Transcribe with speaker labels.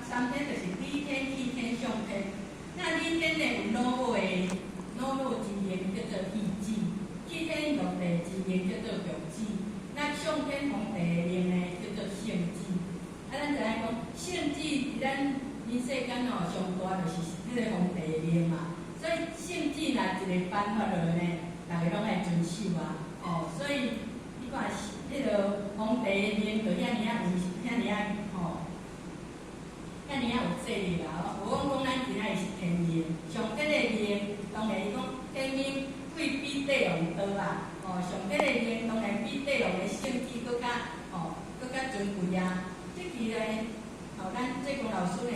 Speaker 1: 三天就是理天、氣天、相天。那理天呢有老母的老母之靈叫做氣子，氣天玉帝之靈叫做玉子，那上天皇帝的靈呢叫做聖子。啊，咱知影講聖子佇咱人世間吼上大就是彼个皇帝的靈嘛，所以聖旨若一个頒發落呢，逐家攏愛遵守啊。哦，所以你看，彼个皇帝的靈就遐爾仔有，遐爾仔吼，遐爾仔有勢力啊！無講講咱今仔日是天命，上帝的靈，當然伊講天命貴比帝王多啊！哦，上帝的靈當然比帝王的聖旨閣較吼，閣較尊貴啊！這期呢，吼，咱濟公老師咧。